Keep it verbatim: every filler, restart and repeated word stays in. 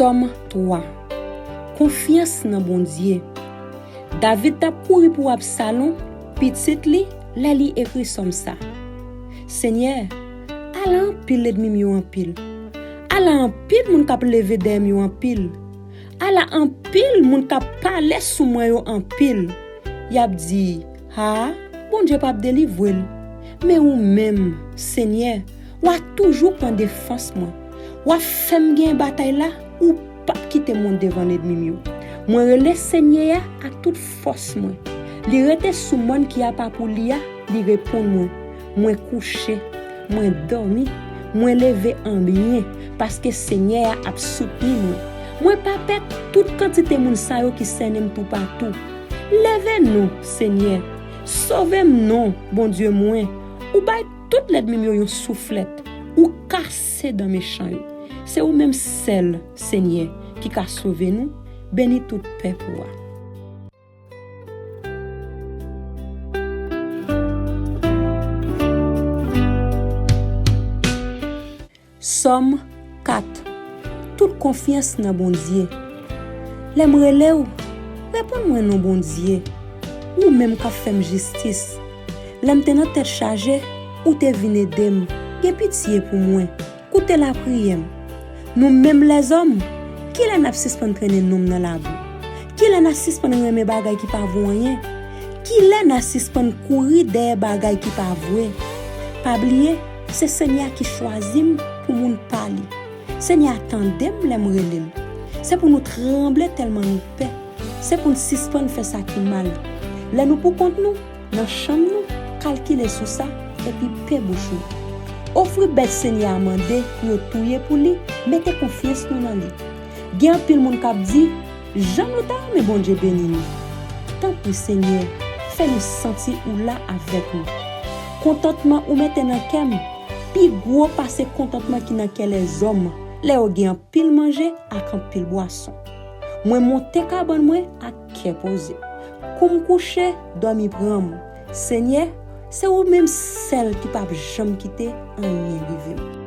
Sòm twa. Konfyans nan Bondye. David t ap kouri pou Absalon, pitit li, lè li ekri sòm sa. Senyè, ala anpil lènmi m yo anpil. Ala anpil moun k ap leve dèyè m yo anpil. Ala anpil moun k ap pale sou mwen yo anpil. Y ap di, "Ha, Bondye p ap delivre l." Men ou menm, Senyè, w a toujou pran defans mwen. W ap fè m genyen batay la, ou p ap kite m wont devan lènmi m yo. Mwen rele Senyè a ak tout fòs mwen. Li rete sou mòn ki apa pou li a, li reponn mwen. Mwen kouche, mwen dòmi, mwen leve an byen, paske Senyè a ap soutni mwen. Mwen pa pè tout kantite moun sa yo ki sènen m toupatou. Leve non, Senyè. Sove m non, Bondye mwen. Ou bay tout lènmi m yo yon souflèt. Ou kase dan mechan yo. Se ou menm sèl, Senyè, ki ka sove nou. Beni tout pèp ou a. Sòm kat. Tout konfyans nan Bondye. Lè m rele w, reponn mwen non, Bondye. Ou menm k ap fè m jistis. Lè m te nan tèt chaje, ou te vin ede m. Gen pitye pou mwen. Koute lapriyè m. Nou menm lèzòm, kilè n ap sispann trennen non m nan labou? Kilè n a sispann renmen bagay ki pa vo anyen? Kilè n a sispann kouri dèyè bagay ki pa vre? Pa bliye, se Senyè a ki chwazi m pou moun pa li. Senyè a tande m lè m rele l. Se pou nou tranble tèlman nou pè. Se pou n sispann fè sa ki mal. Lè nou poukont nou, nan chanm nou, kalkile sou sa, epi pe bouch ou. Ofri bèt Senyè a mande pou yo touye pou li, mete konfyans nou nan li. Gen anpil moun k ap di, "Jan nou ta renmen Bondye beni nou." Tanpri, Senyè, fè nou santi ou la avèk nou. Kontantman ou mete nan kè m pi gwo pase kontantman ki nan kè lèzòm, lè yo gen anpil manje ak anpil bwason. Mwen monte kabann mwen ak kè poze. Kou m kouche, dòmi pran m. Senyè, se ou menm sèl ki p ap janm kite anyen rive m.